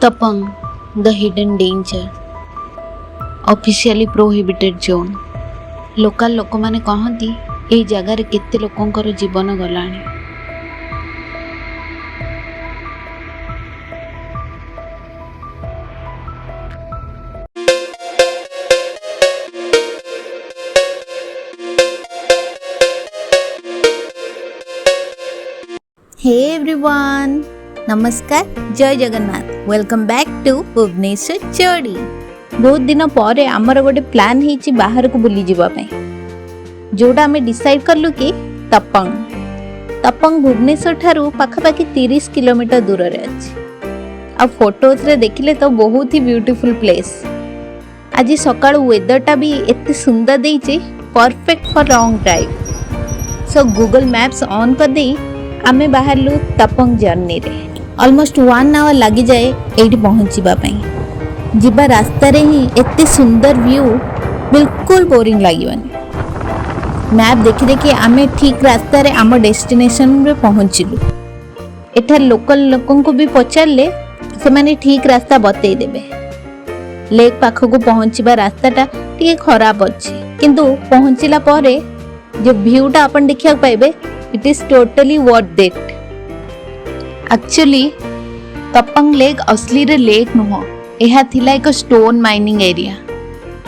Tapang, the hidden danger, officially prohibited zone. Local ଲୋକମାନେ କହନ୍ତି, ଏଇ ଜାଗାରେ କେତେ ଲୋକଙ୍କର ଜୀବନ ଗଲାଣି। ହେ ଏଭ୍ରିୱାନ୍, ନମସ୍କାର, ଜୟ Jagannath. Welcome back to Bhubaneswar ଯୋଡ଼ି। ବହୁତ ଦିନ ପରେ ଆମର ଗୋଟେ ପ୍ଲାନ୍ ହେଇଛି ବାହାରକୁ ବୁଲିଯିବା ପାଇଁ, ଯୋଉଟା ଆମେ ଡିସାଇଡ୍ କଲୁ କି ତପଙ୍ଗ। ତପଙ୍ଗ ଭୁବନେଶ୍ୱର ଠାରୁ ପାଖାପାଖି 30 କିଲୋମିଟର ଦୂରରେ ଅଛି। ଆଉ ଫଟୋଜରେ ଦେଖିଲେ ତ ବହୁତ ହି ବ୍ୟୁଟିଫୁଲ୍ ପ୍ଲେସ୍। ଆଜି ସକାଳୁ ୱେଦରଟା ବି ଏତେ ସୁନ୍ଦର ଦେଇଛି, perfect for long drive. So Google Maps on କରିଦେଇ ଆମେ ବାହାରିଲୁ ତପଙ୍ଗ ଜର୍ଣ୍ଣିରେ। ଅଲମୋଷ୍ଟ ୱାନ୍ ଆୱାର ଲାଗିଯାଏ ଏଇଠି ପହଞ୍ଚିବା ପାଇଁ। ଯିବା ରାସ୍ତାରେ ହିଁ ଏତେ ସୁନ୍ଦର ଭ୍ୟୁ, ବିଲକୁଲ ବୋରିଂ ଲାଗିବନି। ମ୍ୟାପ୍ ଦେଖି ଦେଖି ଆମେ ଠିକ୍ ରାସ୍ତାରେ ଆମ ଡେଷ୍ଟିନେସନରେ ପହଞ୍ଚିଲୁ। ଏଠାରେ ଲୋକାଲ ଲୋକଙ୍କୁ ବି ପଚାରିଲେ ସେମାନେ ଠିକ୍ ରାସ୍ତା ବତେଇ ଦେବେ। ଲେକ୍ ପାଖକୁ ପହଞ୍ଚିବା ରାସ୍ତାଟା ଟିକେ ଖରାପ ଅଛି, କିନ୍ତୁ ପହଞ୍ଚିଲା ପରେ ଯେଉଁ ଭ୍ୟୁଟା ଆପଣ ଦେଖିବାକୁ ପାଇବେ, it is totally worth it. Actually Tapang lake ଅସଲିରେ lake ନୁହଁ। ଏହା ଥିଲା ଏକ ଷ୍ଟୋନ୍ ମାଇନିଂ ଏରିଆ।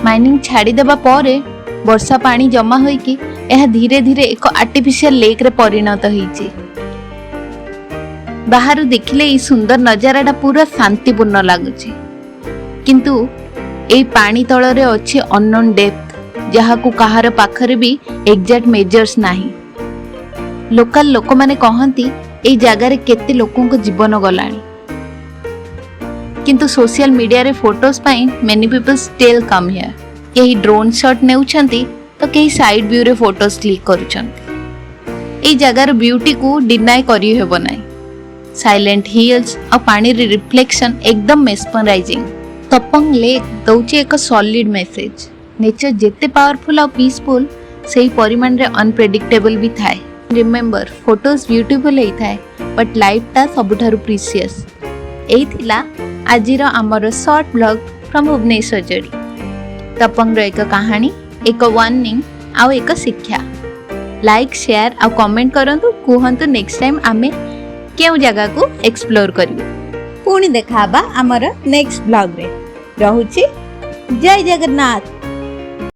ମାଇନିଂ ଛାଡ଼ିଦେବା ପରେ ବର୍ଷା ପାଣି ଜମା ହୋଇକି ଏହା ଧୀରେ ଧୀରେ ଏକ ଆର୍ଟିଫିସିଆଲ ଲେକ୍ରେ ପରିଣତ ହେଇଛି। ବାହାରୁ ଦେଖିଲେ ଏଇ ସୁନ୍ଦର ନଜାରାଟା ପୁରା ଶାନ୍ତିପୂର୍ଣ୍ଣ ଲାଗୁଛି, କିନ୍ତୁ ଏଇ ପାଣି ତଳରେ ଅଛି ଅନନୋନ୍ ଡେପ୍ଥ, ଯାହାକୁ କାହାର ପାଖରେ ବି ଏକ୍ଜାକ୍ଟ ମେଜର୍ସ ନାହିଁ। ଲୋକାଲ ଲୋକମାନେ କହନ୍ତି, ଏଇ ଜାଗାରେ କେତେ ଲୋକଙ୍କ ଜୀବନ ଗଲାଣି। କିନ୍ତୁ ସୋସିଆଲ ମିଡ଼ିଆରେ ଫଟୋସ୍ ପାଇଁ many people still come here. କେହି ଡ୍ରୋନ୍ ସଟ୍ ନେଉଛନ୍ତି ତ କେହି ସାଇଡ୍ ଭ୍ୟୁରେ ଫଟୋସ୍ କ୍ଲିକ୍ କରୁଛନ୍ତି। ଏଇ ଜାଗାର ବ୍ୟୁଟିକୁ ଡିନାଏ କରିହେବ ନାହିଁ। ସାଇଲେଣ୍ଟ ହିଲ୍ସ ଆଉ ପାଣିର ରିଫ୍ଲେକ୍ସନ୍ ଏକଦମ ମେସ୍ମରାଇଜିଂ। ତପଙ୍ଗ ଲେକ୍ ଦଉଛି ଏକ ସଲିଡ୍ ମେସେଜ। ନେଚର ଯେତେ ପାୱାରଫୁଲ୍ ଆଉ ପିସଫୁଲ୍, ସେହି ପରିମାଣରେ ଅନପ୍ରେଡିକ୍ଟେବଲ୍ ବି ଥାଏ। ରିମେମ୍ବର, ଫଟୋସ୍ ବ୍ୟୁଟିଫୁଲ୍ ହେଇଥାଏ, ବଟ୍ ଲାଇଫଟା ସବୁଠାରୁ ପ୍ରିସିୟସ୍। ଏଇ ଥିଲା ଆଜିର ଆମର ସର୍ଟ ବ୍ଲଗ୍ ଫ୍ରମ୍ ଭୁବନେଶ୍ୱର ଯୋଡ଼ି। ତପଙ୍ଗର ଏକ କାହାଣୀ, ଏକ ୱାର୍ଣ୍ଣିଂ ଆଉ ଏକ ଶିକ୍ଷା। ଲାଇକ୍, ସେୟାର ଆଉ କମେଣ୍ଟ କରନ୍ତୁ। କୁହନ୍ତୁ, ନେକ୍ସଟ ଟାଇମ୍ ଆମେ କେଉଁ ଜାଗାକୁ ଏକ୍ସପ୍ଲୋର କରିବୁ। ପୁଣି ଦେଖା ହବା ଆମର ନେକ୍ସଟ ବ୍ଲଗ୍ରେ। ରହୁଛି, ଜୟ ଜଗନ୍ନାଥ।